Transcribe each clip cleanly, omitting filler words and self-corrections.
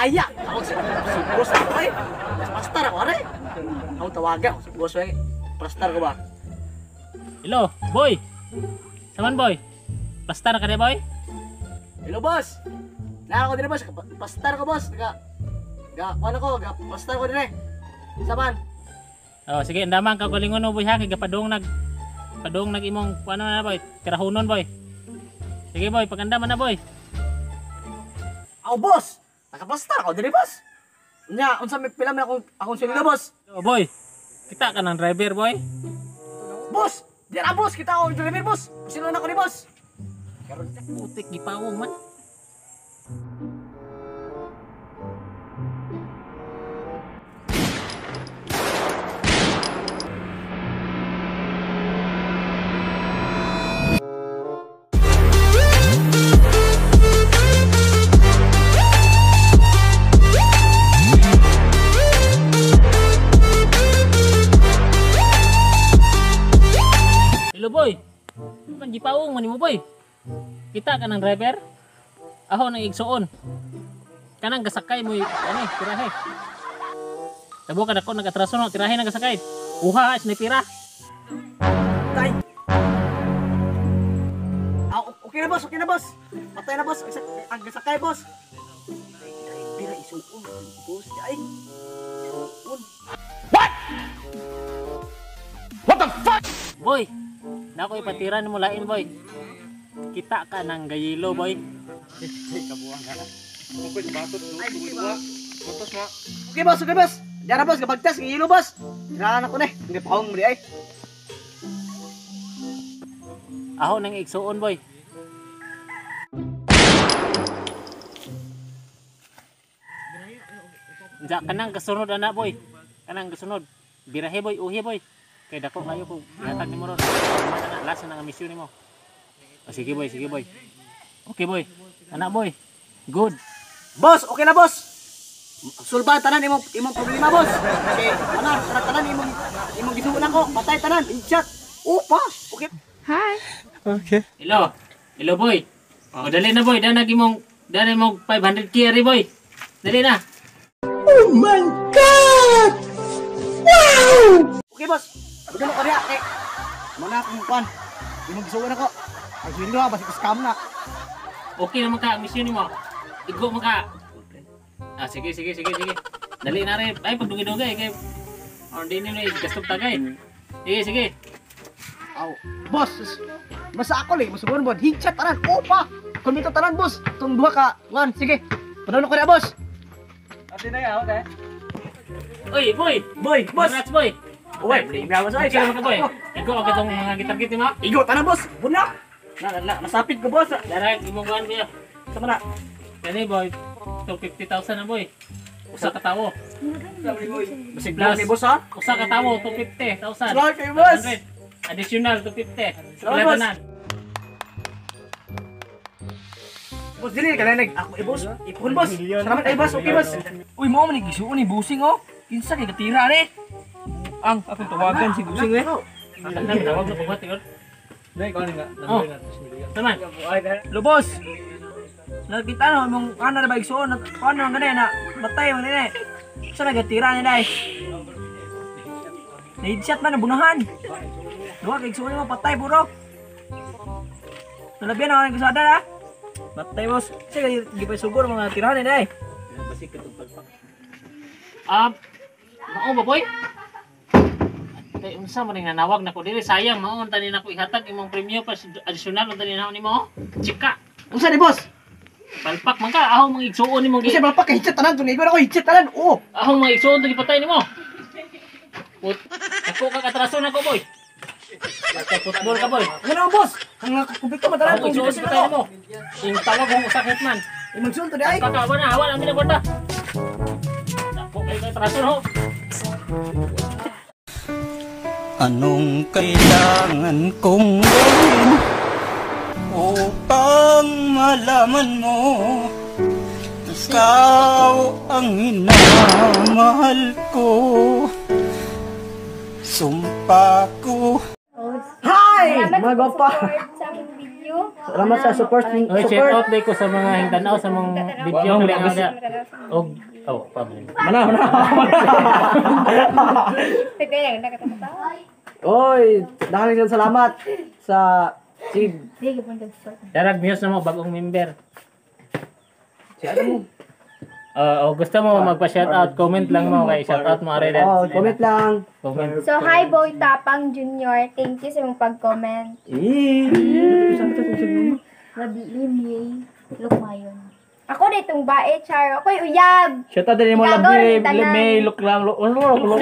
Daya. Ako si boss ako ay. Pastar ako are. Ako tawagan si boss ay. Pastar ko ba? Hello, boy. Saman boy. Pastar ka de boy? Hello boss. Na ako dire boss, pastar ko boss. Ga ga kuan ako, ga pastar ko dire. Saman. Oh, sige, andaman ka galingon boy ha kay gapadong nag padong nag imong ano na boy, tirahunon boy. Sige boy, pagandaman na boy. Aw boss, nakapastar ako dire boss. Nya, unsa may pila man akong sweldo boss? Oh boy. Kita ka ng driver boy. Boss, dira boss, kita ako driver boss. Sino na ako ni boss? Karon putik gipawong man. Hello boy. Man gipawong man nimo boy. Kita ka ng driver? Aho nang igsuon. Kanang gasakay mo ani tirahe. Tabo ka dako nagatraso no tirahe nang gasakay. Uha is ni tira. Tay. Ah, okay na boss, okay na boss. Patay na boss, ang gasakay boss. Driver isuon boss ay. Isuon. What? What the fuck? Boy. Nako ipatira nimo lain boy. Kita ka ng gayilo boy. Okay boss, okay boss. Diyan na boss, gabagtas gayilo boss. Tirahan ako na eh. Hindi pa akong muli ay. Aho nang igsuon boy. Diyan kanang kasunod ana boy. Kanang kasunod. Birahe boy, uhi boy. Kay dako kayo kung ihatag nimo ron. Mana na last na nga misyon nimo. Oh, sige boy, sige boy. Okay boy. Anak boy. Good. Boss, okay na boss. Sulba tanan imong problema boss. Okay, ana tanan imong gisuon ako, patay tanan, headshot. Opa, okay. Hi. Okay. Hello. Hello boy. O dali na boy, danag imong dali imong 500K ari boy. Dali na. Oh my God. Wow! Okay boss. Budan ko diha kay muna akong kuan. Imong gisuon ako. Ay sweldo ha, basi scam na. Okay naman ka, mission nimo. Igo man ka. Ah, sige, sige, sige, sige. Dali na rin. Ay, pagdugay-dugay kay or di nimo gastong tagay. Sige, sige. Aw, boss. Basta ako lang musugon bod. Headshot tanan. Opa. Kumita tanan boss. Tung duha ka. Kuan, sige. Padulong ko na boss. Ate na yaw, te. Oy, boy. Boy, boss. Congrats, boy. Uy, problema boss. Ay, Sige ka boy. Igo ka tong mga gitarget nimo. Igo tanan boss. Bunak. Na nasapit ko boss. Dara imong kuan kuya. Sama na. Kani boy, 250,000 na boy. Usa ka tawo. Basig lang ni boss ha. Usa ka tawo 250,000. Salamat kay boss. Additional 250. Salamat boss. Boss dili ka nag ako eh boss. Ipon boss. Salamat ay boss. Okay boss. Uy, mao man gisuon ni Busing oh. Kinsa kay katira ni? Ang akong tawagan si Busing eh. Tawag na pagwat yun. Dai ko nga. Oh. Taman. Lo boss. Nakita na mong ana na ba igsuon ano ang gani na batay man gani. Sa nagatira ni dai. Headshot man nabunahan. Duha kay igsuon mo patay puro. Nalabian na ang kasada ha. Batay boss. Sige gipasugor mga tirahan ni dai. Basik katong palpak. Ah, mao ba boy? Tay unsa man ning nanawag nako diri sayang mao unta ni nako ihatag imong premyo pa additional unta ni nako nimo. Chika. Unsa ni boss? Palpak man ka aho mga igsuon nimo. Kasi palpak kay headshot tanan tunigo ako headshot tanan. Oh. Aho mga igsuon to gipatay nimo. Put. Ako ka katraso nako boy. Kay football ka boy. Ano boss? Ang kumpleto man tanan tong igsuon gipatay nimo. Ing tawag kong usa hitman. Imong to di ay. Palpak ka na hawa na borda. Dako kay katraso ho. Anong kailangan kong gawin upang malaman mo ikaw ang minamahal ko? Sumpa ko. Hi! Mga gwapa! Sa aming video. you. Salamat sa support. Oy, shout Support. out day ko sa mga hingtanaw sa mga video ko lang na. Og oh, pablo. Mana, mana. Teka lang, nakatatawa. Oy, daghang salamat sa sig Sige, pang support. Darag news na mo bagong member. si ano mo. Oh, gusto mo magpa-shout out, comment lang mo kay shout out mo are. Oh, comment lang. Comment. So, hi Boy Tapang Junior. Thank you sa imong pag-comment. Eh. Lovely Lukmayon. Ako na itong bae, Charo. Ako'y uyab. Shout out din mo Ikaw, labi, tanan. may look lang, look, ano, look, look,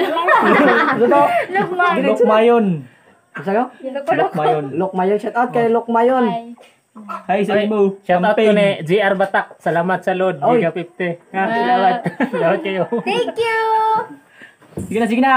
look, Lukmayon. look mayon. Ano ka? Look mayon. Lokmayon, shout out kay Lokmayon. Hi. Hi sa Oy, imo. Shout out ko ni GR Batak. Salamat sa load. Oy. Giga 50. Ha, salamat. Salamat kayo. Thank you! Sige na, sige na.